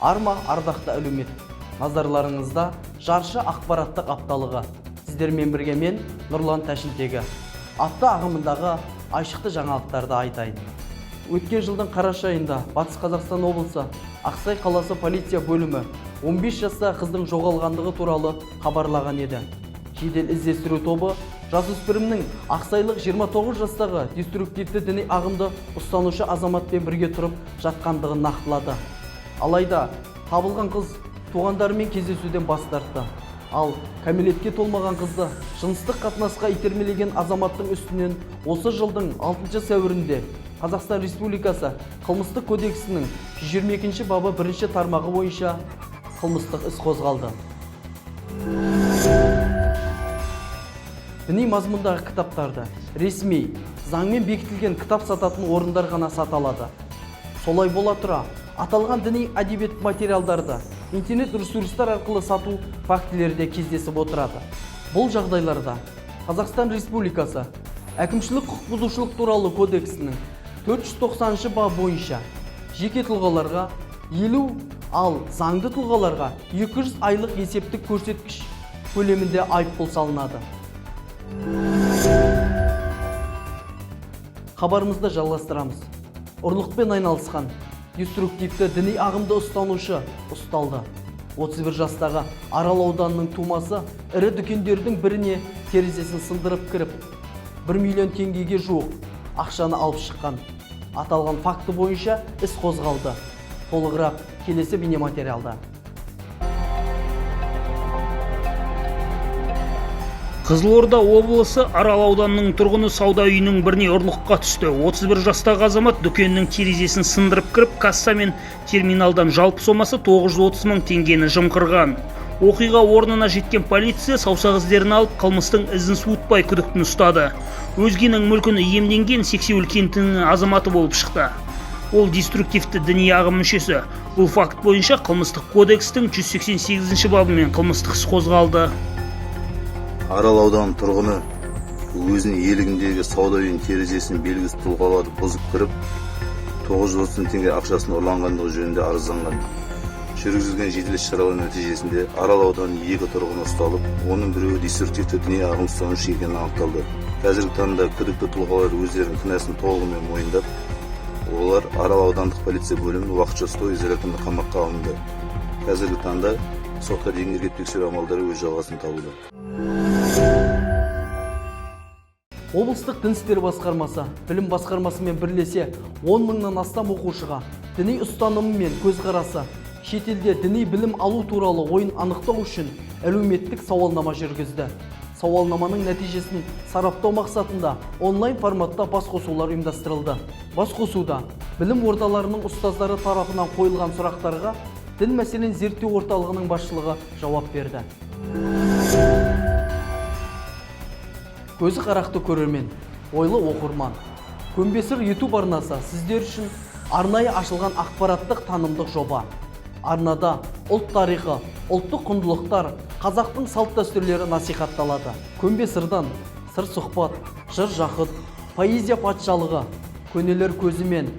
Арма, ардақты әлеумет! Назарларыңызда Жаршы ақпараттық апталығы. Сіздермен бірге мен, Нұрлан Тәшінтегі. Апта ағымындағы айшықты жаңалықтарды айтайын. Өткен жылдың қараша айында Батыс Қазақстан облысы Ақсай қаласы полиция бөлімі 15 жастағы қыздың жоғалғандығы туралы хабарлаған еді. Жедел іздестіру тобы жасөспірімнің ақсайлық 29 жастағы деструктивті діни ағымды ұстанушы азаматпен бірге тұрып жатқандығын нақтылады. Алайда табылған қыз туғандарымен кездесуден бас тартты. Ал кәмелетке толмаған қызды жыныстық қатынасқа итермелеген азаматтың үстінен осы жылдың 6 сәуірінде Қазақстан Республикасы Қылмыстық кодексінің 122 бабы 1 тармағы бойынша қылмыстық іс қозғалды. Діни мазмұндағы кітаптарды ресми, заңмен бекітілген кітап сататын орындар ғана сата алады. Солай бола тұра, аталған діни әдебиет материалдарды интернет ресурстар арқылы сату фактілері де кездесіп отырады. Бұл жағдайларда Қазақстан Республикасы Әкімшілік құқық бұзушылық туралы кодексінің 490 бабы бойынша жеке тұлғаларға 50, ал заңды тұлғаларға 200 айлық есептік көрсеткіш көлемінде айыппұл салынады. Хабарымызды жалғастырамыз. Ұрлықпен айналысқан деструктивті діни ағымды ұстанушы ұсталды. 31 жастағы Арал ауданының тумасы ірі дүкендердің біріне терезесін сындырып кіріп, 1 миллион теңгеге жуық ақшаны алып шыққан. Аталған факті бойынша іс қозғалды. Толығырақ келесі бейнематериалда. Қызылорда облысы Арал ауданының тұрғыны сауда үйінің біріне ұрлыққа түсті. 31 жастағы азамат дүкеннің терезесін сындырып кіріп, касса мен терминалдан жалпы сомасы 930 мың теңгені жымқырған. Оқиға орнына жеткен полиция саусақ іздерін алып, қылмыстың ізін суытпай күдіктіні ұстады. Өзгенің мүлкін иемденген Сексеуіл кентінің азаматы болып шықты. Ол деструктивті діни ағым мүшесі. Бұл факт бойынша қылмыстық кодекстің 188 бабымен қылмыстық іс қозғалды. Арал ауданының тұрғыны өзінің иелігіндегі сауда үйінің терезесін белгісіз тұлғалар бұзып кіріп, 930 мың теңге ақшасын ұрланғандығы жөнінде арызданған. Жүргізілген жедел іс-шаралар нәтижесінде Арал ауданының 2 тұрғыны ұсталып, оның біреуі деструктивті діни ағым ұстанушы екені анықталды. Қазіргі таңда күдікті тұлғалар өздерінің кінәсін толығымен мойындап, олар Арал аудандық полиция бөлімінің уақытша ұстау изоляторына қамаққа алынды. Қазіргі таңда сотқа дейінгі тергеп тексеру амалдары өз жалғасын табуда. Облыстық дін істері басқармасы білім басқармасымен бірлесе 10 мыңнан астам оқушыға діни ұстанымы мен көзқарасы, шетелде діни білім алу туралы ойын анықтау үшін әлеуметтік сауалнама жүргізді. Сауалнаманың нәтижесін сараптау мақсатында онлайн форматта басқосулар ұйымдастырылды. Басқосуда білім ордаларының ұстаздары тарапынан қойылған сұрақтарға дін мәселен зерттеу орталығының басшылығы жауап берді. Көзі қарақты көрермен, ойлы оқырман. Көмбесір YouTube арнасы сіздер үшін арнайы ашылған ақпараттық танымдық жоба. Арнада ұлт тарихы, ұлттық құндылықтар, қазақтың салт дәстүрлері насихатталады. Көмбе сырдан сыр сұхбат, жыр жақыт, поэзия патшалығы, көнелер көзімен,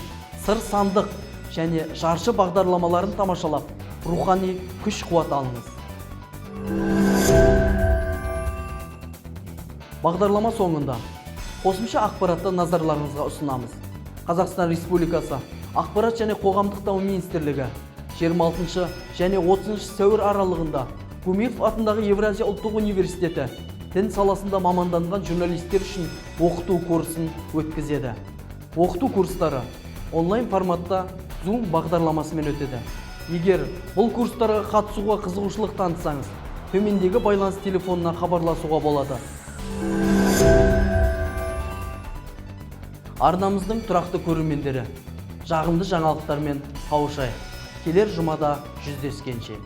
сыр сандық және жаршы бағдарламаларын тамашалап, рухани күш қуат алыңыз. Бағдарлама соңында қосымша ақпаратты назарларыңызға ұсынамыз. Қазақстан Республикасы Ақпарат және қоғамдық даму министрлігі 26 және 30 сәуір аралығында Гумилев атындағы Евразия ұлттық университеті дін саласында маманданған журналистер үшін оқыту курсын өткізеді. Оқыту курстары онлайн форматта Zoom бағдарламасымен өтеді. Егер бұл курстарға қатысуға қызығушылық танытсаңыз, төмендегі байланыс телефонына хабарласуға болады. Арнамыздың тұрақты көрермендері, жағымды жаңалықтармен қауышайық. Келер жұмада жүздескенше.